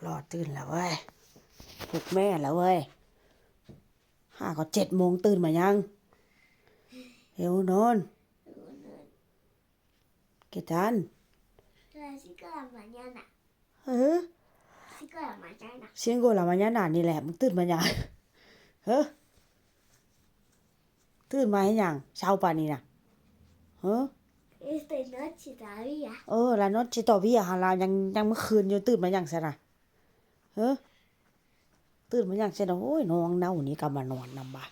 ລໍຕື່ນແລ້ວເວີຍ ປຸກແມ່ແລ້ວເວີຍ. ຫາກໍເຈັດໂມງ ຕື່ນມາຍັງ? ເຮັວນອນ. ເກຕັນ Las cinco de la mañana. ເອີ Cinco de la mañana. Cinco de la mañana ນີ້ແຫຼະ ມຶງຕື່ນມາຍັງ? ເຮີ ຕື່ນມາເຮັດຫຍັງເຊົ້າປານນີ້ນະ? ເຮີ Es de noche todavía. ເອີ la noche todavía ຫັ້ນລະ ຍັງ ຍັງມື້ຄືນຢູ່ ຕື່ນມາຫຍັງຊັ້ນນະ? ເຮີ ຕື່ນມາຫຍັງຊັ້ນນະ? ໂອ້ຍ ນ້ອງເນົ່ານີ້ກໍມານອນນຳວ່າ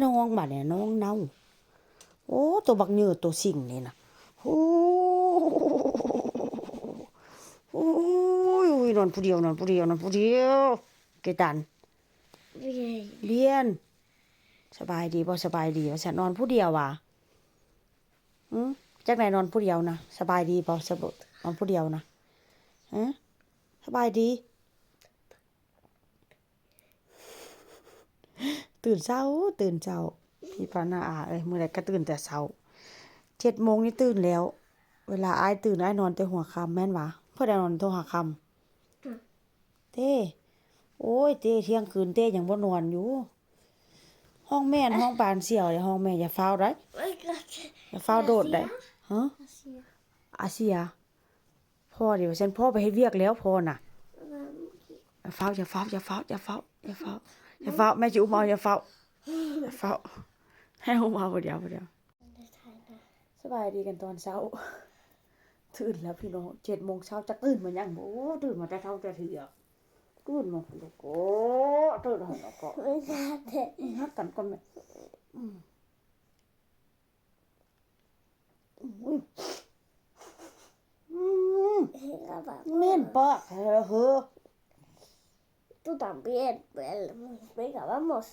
ນ້ອງບາດນີ້ ນ້ອງເນົ່າ. ໂອ້ ໂຕບັກເຫຍື້ໂຕສິງນີ້ນະ ໂອ້ຍ ໂອ້ຍ ນອນຜູ້ດຽວ ນອນຜູ້ດຽວ ນອນຜູ້ດຽວ. ເກຕັນ Bien. Bien. ສະບາຍດີບໍ່? ສະບາຍດີວ່າຊັ້ນ ນອນຜູ້ດຽວຫວາ? ຫື ຈັ່ງໃດນອນຜູ້ດຽວນະ? ສະບາຍດີບໍ່? ສະບາຍ ນອນຜູ້ດຽວນະ? ຫື ສະບາຍດີ? ຕື່ນເຊົ້າ ຕື່ນເຊົ້າ ພີ່ປ້ານ້າອາເອີຍ ມື້ໃດກໍຕື່ນແຕ່ເຊົ້າ. ເຈັດໂມງນີ້ຕື່ນແລ້ວ. ເວລາອ້າຍຕື່ນ ອ້າຍນອນແຕ່ຫົວຄ່ຳແມ່ນຫວາ? ເພິ່ນໄດ້ນອນແຕ່ຫົວຄ່ຳ ເຕ້. ໂອ້ຍ ເຕ້ ທ່ຽງຄືນເຕ້ຍັງບໍ່ນອນຢູ່. ຫ້ອງແມ່ນຫ້ອງປານສຽວເດ້ ຫ້ອງແມ່. ຢ່າຟ້າວໄດ໋ ຢ່າຟ້າວໂດດໄດ໋. ຮະ ອາເຊຍ ອາເຊຍ. ພໍເດ ວ່າຊັ້ນ ພໍ່ໄປເຮັດວຽກແລ້ວ ພໍ່ນະ. ຢ່າຟ້າວ ຢ່າຟ້າວ ຢ່າຟ້າວ ຢ່າຟ້າວ ຢ່າຟ້າວ ຢ່າຟ້າວ ແມ່ຊິອຸ້ມເອົາ. ຢ່າຟ້າວ ຢ່າຟ້າວ ໃຫ້ອຸ້ມເອົາ. ບໍ່ດຽວ ບໍ່ດຽວ. ສະບາຍດີກັນຕອນເຊົ້າ. ຕື່ນແລ້ວພີ່ນ້ອງ ເຈັດໂມງເຊົ້າ ຈັກຕື່ນມາຫຍັງບໍ່? ໂອ້ ຕື່ນມາແຕ່ເຊົ້າແຕ່ເທື່ອ ຕື່ນມາແລ້ວກໍ ຕື່ນແລ້ວກໍ ຮັກກັນກ່ອນແມ່. ອືມ ອືມ ເໝັ້ນປາກແທ້ເຮີ. Tú también, venga, vamos.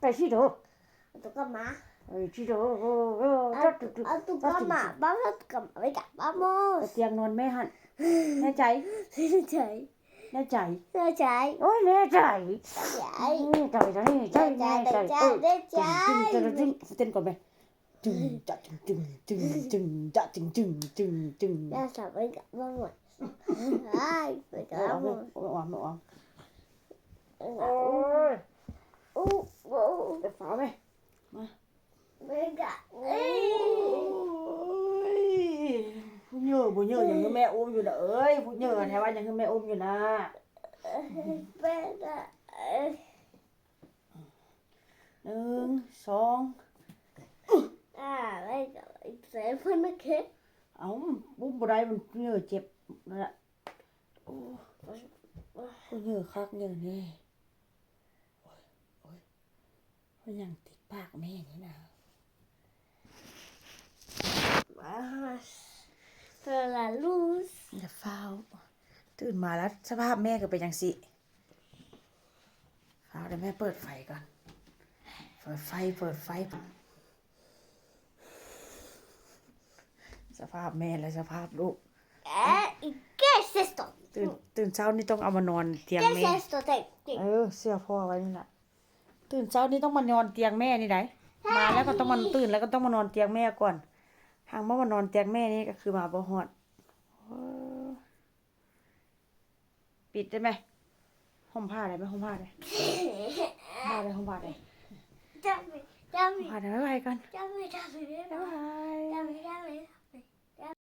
Besito. A tu cama. Besito. A tu, a tu cama. Vamos a tu cama. Venga, vamos. ໄປຕຽງນອນແມ່ຫັ້ນ. ແນ່ໃຈ? ແນ່ໃຈ? ແນ່ໃຈ? ແນ່ໃຈ. ໂອ້ຍ ແນ່ໃຈ. ແນ່ໃຈ. ແນ່ໃຈ ແນ່ໃຈ ແນ່ໃຈ ແນ່ໃຈ ແນ່ໃຈ. ເອີ ແນ່ໃຈ. ຕຶງ ຕຶງ ຕຶງ ຕຶງ ເຕັ້ນກ່ອນແມ່. ຕຶງ ຈະ ຕຶງ ຕຶງ ຈະ ຕຶງ ຕຶງ ຕຶງ ຕຶງ ຕຶງ. Ya está, venga, vamos. Ay, venga, vamos. ໂອ້ຍ ເປັນຟ້າວແມ່. ມາ Venga. ໂອ້ຍ ຜູ້ເຍີ້ບໍ່ເຍີ້ ຍັງໃຫ້ແມ່ອຸ້ມຢູ່ນະເອີຍ. ຜູ້ເຍີ້ແທ້ວ່າ ຍັງໃຫ້ແມ່ອຸ້ມຢູ່ນະ. Espera. ໜຶ່ງ ສອງ. ອ່າ ໄວ້ກ່ອນ ໃສ່ເພິ່ນນະເຄ. ເອົ້າ ປຸ້ມບໍ່ໄດ້ ມັນເຫຍື້ອເຈັບນັ້ນລະ. ໂອ້ ໂອ້ຍ ເຫຍື້ອຄັກເຫຍື້ອແນ່. ໂອ້ຍ ໂອ້ຍ ມັນຫຍັງຕິດປາກແມ່ນີ້ນະ. Vamos. Pero la luz. ຢ່າຟ້າວ ຕື່ນມາແລ້ວ ສະພາບແມ່ກໍເປັນຈັ່ງຊີ້. ຟ້າວເດີ ແມ່ເປີດໄຟກ່ອນ. ເປີດໄຟ ເປີດໄຟ. ສະພາບແມ່ ແລະ ສະພາບລູກ. Eh, ¿qué es esto? ຕື່ນ ຕື່ນເຊົ້ານີ້ຕ້ອງເອົາມານອນຕຽງແມ່. ¿Qué es esto? ເອີ ເຊື່ອພໍ່ໄວ້ນີ້ລະ. ຕື່ນເຊົ້ານີ້ຕ້ອງມານອນຕຽງແມ່ນີ້ໃດ໋. ມາແລ້ວກໍຕ້ອງມາ ຕື່ນແລ້ວກໍຕ້ອງມານອນຕຽງແມ່ກ່ອນ. ຫາກບໍ່ມານອນຕຽງແມ່ນີ້ກໍຄືມາບໍ່ຮອດ. ເອີ ປິດໄດ້ໄໝ? ຫົ່ມຜ້າໄດ້ໄໝ? ຫົ່ມຜ້າໄດ້ ຫົ່ມຜ້າໄດ້ ຫົ່ມຜ້າໄດ້. Dame, dame. ຫົ່ມຜ້າໄດ້ ບາຍບາຍກ່ອນ. Dame, dame, dame. ບາຍບາຍ. Dame, dame.